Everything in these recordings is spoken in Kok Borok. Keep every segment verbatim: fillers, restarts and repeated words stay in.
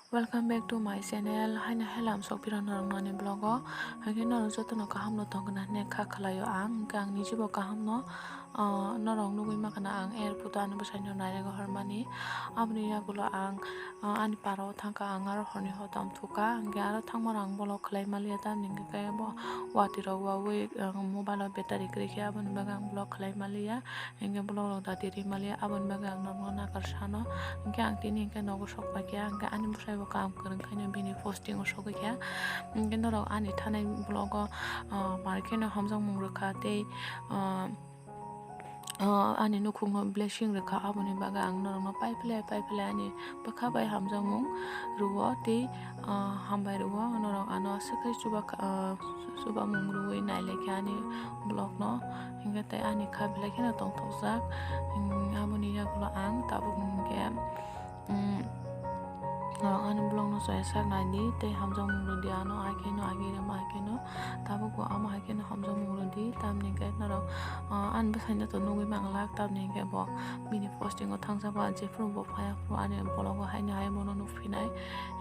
Welcome back to my channel. Haino hello, ang sok phiro norok nani vlog o. Hwnkhe norok jotono kaham no tong khna hwnwi kha khlaio ang. Hwnkhe ang niji bo kaham no, ah, norok nugwi ma khna ang airport o ani bwsai no nairek hormani. Aboni yagulo ang, ah, ani para o thangkha, ang aro horni hor tong thukha. Hwnkhe aro thangmano ang vlog khlai maliya, tamni hwnkhe khe bo watwi rok wawi, ah, mobile o battery kwrwi khe aboni bagwi ang vlog khlai maliya. Hingke vlog rok dati ri maliya, aboni bagwi ang norokno nakar sano. Hingke ang tini hingke nogo sok paikha, hingke ani bwsai bo kaam kwrwng khaino bini posting o sogwi kha. Hingke norok ani thanai vlog o, ah, market no hamjakmung rwkha tei, ah, ah, ani nukhung no blessing rwkha, aboni bagwi ang norokno pai phle pai phle ani bwkha bai hamjakmung rwo tei, ah, hambai rwo, norok ano aswk khe chuba kha, ah, chubamung rwui nai lai khe ani vlog no, hingke tei ani kha belai kheno tongthokjak. Hing-, aboni yagulo ang tabuk hingke, mm, norok ani vlog no chaya sak nai di tei hamjakmung rw di ano, ai kheno agi rwma hai kheno tabuk bo ama hai kheno hamjakmung rw di, tamni hingke norok, ah, ani bwsai no to nugui manglak, tamni hingke bo bini posting o thangjak ba jephuru bo phai aphuru ani vlog o haino hai bono nukphinai,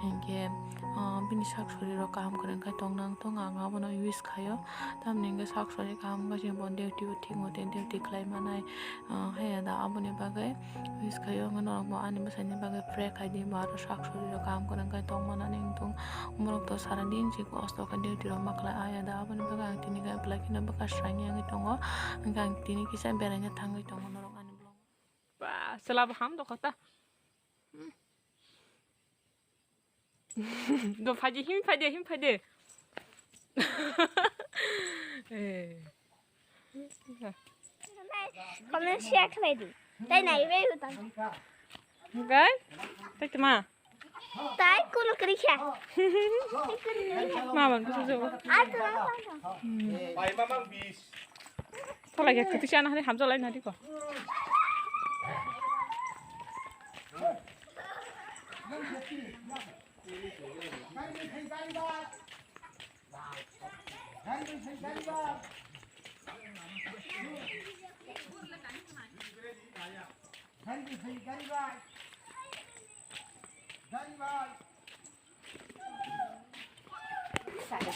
hingke, ah, bini sak sori rok kaham kwrwng khe tong nang tong, ang abono wish khaio. Tamni hingke sak sori kaham wngkha chini bo duty o thik mote duty khlai manai, ah, haiya da aboni bagwi wish khaio, hwnkhe norok bo ani bwsai ni bagwi pray khai di, bo aro sak sori rok kaham kwrwng khe tong manani wngthung. Borok to sara din si kosto khe duty rok ma khlai, haiya da aboni bagwi ang tini khe belai kheno bwkha swrang yangwi tongo, hwnkhe ang tini kisa beraina thangwi tongo norok ani vlog. Ba, chwla bo ham dokha ta. Do phaidi, him phaidi, him phaidi. Eh. Comment share khlai di. Tai nai be utan. Gai? Tai tma? Tai kuno kri kha. Ma ban kusu jo. Ai to. Bai mamang bis. Tholai khe kwtwi chana hani hamjak lai nadi ko.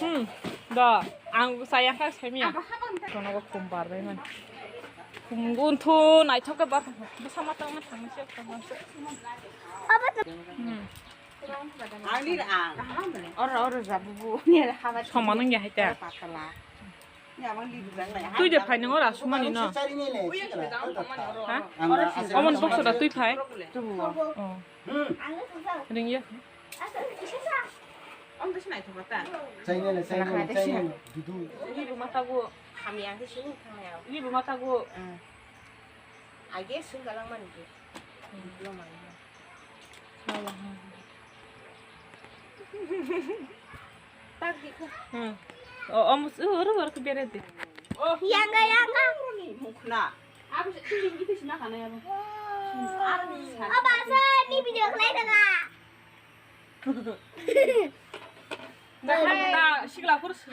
Hmm, da, ang saya kha semi ya. Kono ko khum bar bai man. Khum gun thu naithok ke bar. Bwsa ma tang ma thang se. Hmm. Ani ang. Oro, oro jabu bu. Ni haba. Soma nang ya hai ta. Patala. Twi de phai nang ora sumani no. Ha? Omon box da twi phai. Oh. Ring ya. China le, China le, China le. Dudu. Ni bu mata gu. Kami ang ke sini kami ang. Ni bu mata gu. Age sung galang mani ke. Lo mani. Hmm. O, o, mus-, uru, uru, uru, bere de. Yanga, yanga. Mukna. Abu se, tu linggi tu sina kana ya, bu. Abu ni sa. Aba se, ni video khlai da na.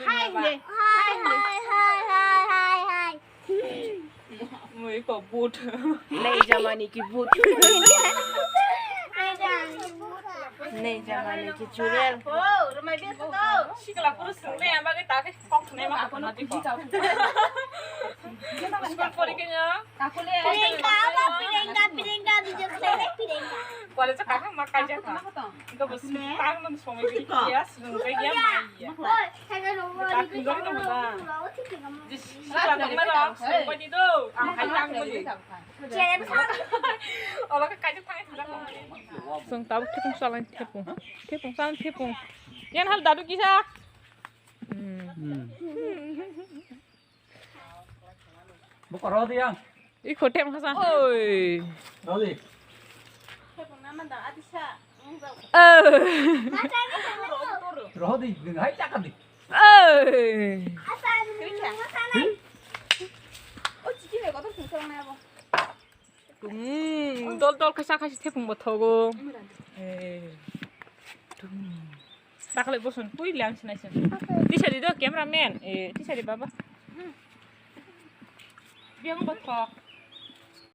Hai, hai, hai, hai, hai, hai. Mui ko but. Nei jamani ki but. Nei jamani ki churel. Sikla puru sungne amage ta ke kok ne ma ko na di ko. School pori ke nya. Priyanka, Priyanka, Priyanka, video khlai nai Priyanka. College ka ma kai ja ka. Ko bus ta man somoi ke ya, sungai ya mai ya. Oi, khaja no. Ta kunjak no da. Jis sikla tongma rok, sungai di do. Ang hai tang muli. Chwng tabuk thepung salai thepung. Thepung salai thepung. Yan hal dadu kisa. Hmm. Buka rodi yang. Iko tem hasa. Oi. Rodi. Oh. Rodi, hai cakap di. Oi. Hmm, dol dol khe chakha se thepung bo thogo. Eh. Tum. Takhle bosun pui le ang sinai sin. Tisari do cameraman. Eh, tisari baba. Biang bo thok.